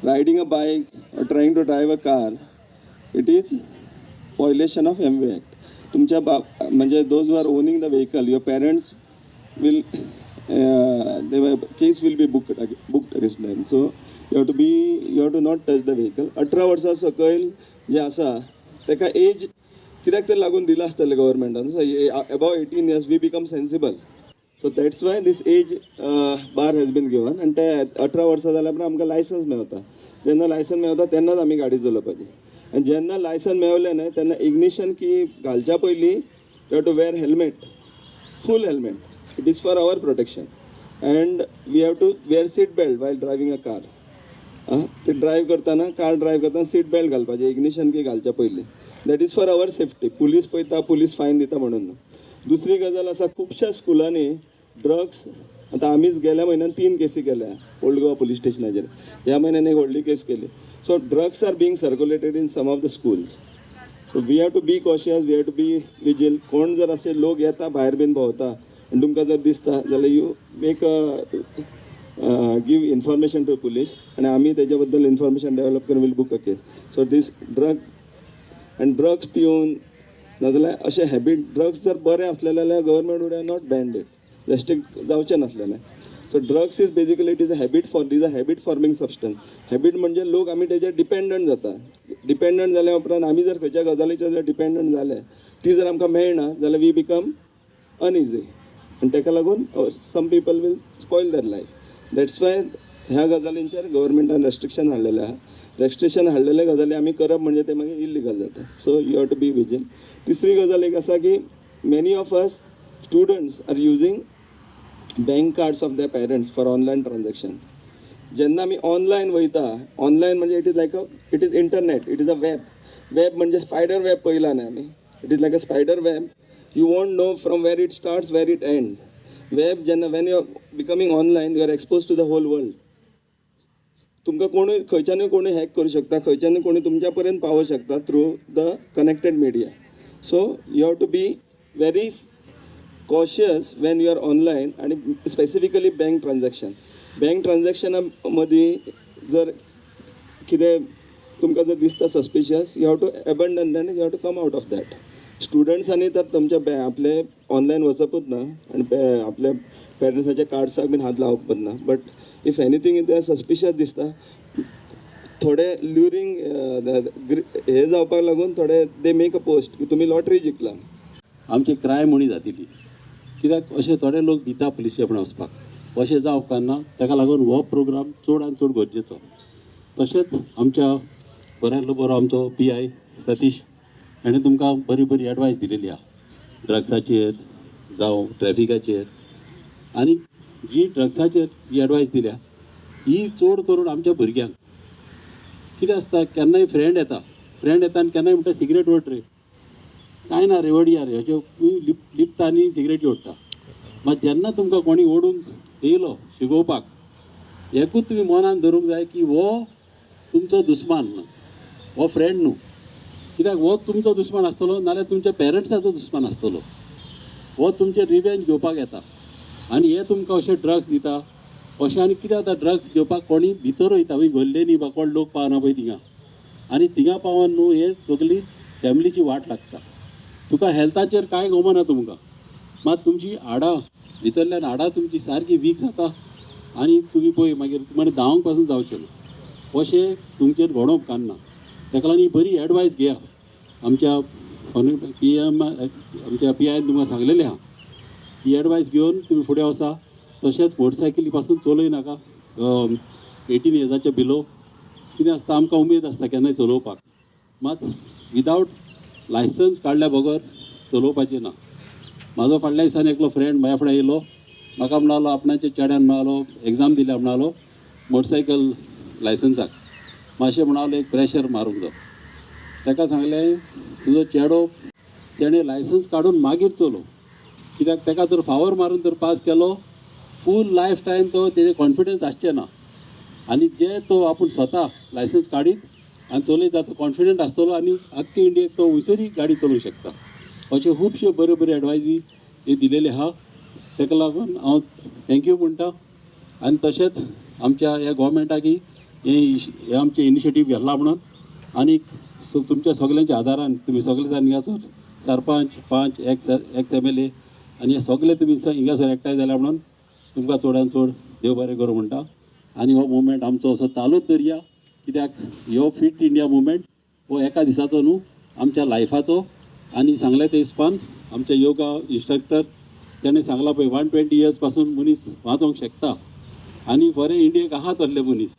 riding a bike or trying to drive a car, it is violation of MV Act. तुमच्या बा म्हणजे those who are owning the vehicle, your parents will, case will be booked against them. So you have to not touch the vehicle. 18 वर्सां सकयल जे आसा ताका as कित्याक तरी लागून दिलां आसतलें गव्हर्मेंटान. So above 18 years we become sensible, so that's why this age bar has been given. आनी ते 18 वर्सां जाल्या उपरांत आमकां लायसन्स मेवता. जेन्ना लायसन्स मेवता तेन्नाच आमी गाडी चलोवपाची. आनी जेन्ना लायसन्स मेवलें न्हय, तेन्ना इग्निशन की घालच्या पयलीं you have to wear helmet, full helmet. It is for our protection. And we have to wear seat belt while driving a car. आं, ते ड्रायव्ह करतना, कार ड्रायव्ह करतना सीट बेल्ट घालपाचें इग्निशन की घालच्या पयलीं. That is for our safety. Police पळयता, police fine दिता म्हणून न्हू. दुसरी गजाल आसा, खुबश्या स्कुलांनी ड्रग्स. आतां आमीच गेल्या म्हयन्यान तीन केसी केल्या ओल्ड गोवा पुलीस स्टेशनाचेर. ह्या म्हयन्यान एक व्हडली केस केली. So drugs are being circulated in some of the schools, so we have to be cautious, we have to be vigil. कोण जर असे लोक येता, भायर बीन भोंवता आनी तुमकां जर दिसता जाल्यार you make give information to police आनी आमी तेच्या बद्दल इन्फॉर्मेशन डेवलप करून will book a case. So this drug आनी ड्रग्स पिवन नाजाल्यार अशें हॅबीट, ड्रग्स जर बरें आसलेले जाल्यार government would have not banned it, restrict जावचें नासलेलें. So drugs is basically, it is a habit for is a habit forming substance. Habit म्हणजे लोक आमी तेजेर डिपेंडंट जाता. डिपेंडंट जाल्या उपरांत आमी जर खंयच्या गजालीचेर जर डिपेंडंट जाले, ती जर आमकां मेळना जाल्यार we become uneasy आनी ताका लागून some people will spoil their life. That's why ह्या गजालींचेर गव्हर्मेंटान रेस्ट्रिक्शन हाडलेलें आहा. रेस्ट्रिक्शन हाडलेले गजाली आमी करप म्हणजे ते मागीर इलिगल जाता. So you have to be vigil. तिसरी गजाल एक आसा की many of us students are using bank cards of the parents for online transaction. जेन्ना आमी ऑनलायन वयता, ऑनलायन म्हणजे it is like a it is internet, it is a web. Web म्हणजे स्पायडर वेब पळयला न्ही आमी? It is like a spider web. You won't know from where it starts, where it ends. Web जेन्ना, when you are becoming online, you are expose to the whole world. तुमकां कोणूय, खंयच्यानूय कोणूय hack करूं शकता, खंयच्यानूय कोणूय तुमच्या पर्यंत पावोवंक शकता through the connected media. So you have to be very cautious when you are online आनी स्पेसिफिकली बँक ट्रान्झॅक्शन. बँक ट्रान्झॅक्शना मदीं जर कितें तुमकां जर दिसता suspicious, you have to abandon and you have to come out of that. स्टुडंट्सांनी तर तुमच्या आपले ऑनलायन वचपूच ना आनी आपल्या पेरंट्साच्या कार्ड्साक बीन हात लावपच ना. बट if anything ते सस्पिशियस दिसता, थोडे ल्युरींग हे जावपाक लागून थोडे they make a post की तुमी लॉटरी जिखला. आमची क्रायम उणी जातली, कित्याक अशे थोडे लोक भिता पुलीस स्टेशनार वचपाक. अशें जावंक उपकारना. ताका लागून हो प्रोग्राम चड आनी चड गरजेचो. तशेंच आमच्या बऱ्यांतलो बरो आमचो पी I Satish हाणें तुमकां बरी बरी एडवायस दिलेली आहा, ड्रग्साचेर जावं ट्रॅफिकाचेर. आनी जी ड्रग्साचेर जी एडवायस दिल्या ही चड करून आमच्या भुरग्यांक. कितें आसता, केन्नाय फ्रेंड येता, फ्रेंड येता आनी केन्नाय म्हणटा, "सिगरेट ओड रे, कांय ना रे, ओडया रे." अशें लिपता आनी सिगरेटी ओडटा. मात जेन्ना तुमकां कोणी ओडूंक येयलो शिकोवपाक, एकूच तुमी मनान धरूंक जाय की हो तुमचो दुस्मान न्हू, हो फ्रेंड न्हू. कित्याक हो तुमचो दुस्मान आसतलो नाल्यार तुमच्या पेरंट्साचो दुस्मान आसतलो. हो तुमचे रिवेंज घेवपाक येता आनी हे तुमकां अशे ड्रग्स दिता अशें. आनी कितें जाता, ड्रग्स घेवपाक कोणी भितर वयता वय गल्लेनी बा, कोण लोक पावना पळय थिंगा. आनी थिंगा पावन न्हू हे सगळी फॅमिलीची वाट लागता. तुका हेल्थाचेर कांय गमना तुमकां, मात तुमची हाडां, भितरल्यान हाडां तुमची सारकी वीक जाता आनी तुमी पळय मागीर तुमकां धांवंक पासून जावचें ना. अशें तुमचेर घडोवंक उपकारना. ताका लागून ही बरी एडवायस घेया. आमच्या पी एम, आमच्या पी आयन तुमकां सांगलेलें आहा. ही एडवायस घेवन तुमी फुडें वचा. तशेंच मोटरसायकली पासून चलय नाका 18 इयर्साच्या बिलो. कितें आसता, आमकां उमेद आसता केन्नाय चलोवपाक, मात विदावट लायसन्स काडल्या बगर चलोवपाचें ना. म्हाजो फाटल्या दिसांनी एकलो फ्रेंड म्हाज्या फुडें येयलो, म्हाका म्हणालो, आपणाच्या चेड्यान म्हणालो एग्जाम दिल्या म्हणालो मोटरसायकल लायसन्साक, मातशें म्हणालो एक प्रेशर मारूंक जाय. ताका सांगलें, तुजो चेडो तेणें लायसन्स काडून मागीर चलो. कित्याक ताका जर फावर मारून तर पास केलो, फूल लायफ टायम तो तेजे कॉन्फिडन्स आसचें ना. आनी जे तो आपूण स्वता लायसन्स काडीत आनी चलयता तो कॉन्फिडंट आसतलो आनी आख्खे इंडियेक तो हुंयसरूय गाडी चलोवंक शकता. अश्यो खुबश्यो बऱ्यो बऱ्यो एडवायजी हे दिलेले आहा. ताका लागून हांव thank you म्हणटा. आनी तशेंच आमच्या ह्या गोवोरमेंटाकय हें हें आमचें इनिशिएटीव घेतलां म्हणून. आनीक तुमच्या सगल्यांच्या आदारान तुमी सगळे जाण हिंगासर सरपंच, पंच, ex MLA आनी हे सगळे तुमी हिंगासर एकठांय जाल्या म्हणून तुमकां चडान चड देव बरें करूं म्हणटा. आनी हो मुवमेंट आमचो असो चालूच दवरया, कित्याक हो फिट इंडिया मुवमेंट हो एका दिसाचो न्हू, आमच्या लायफाचो. आनी सांगलें ते हिसपान आमचे योगा इन्स्ट्रक्टर तेणें सांगलां पळय, 120 इयर्स पासून मनीस वाचोंक शकता आनी बरें इंडियेक आहा तसले मनीस,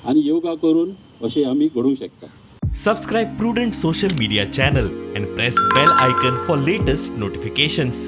आनी योगा करून अशें आमी घडोवंक शकता. Subscribe Prudent Social Media channel and press bell icon for latest notifications.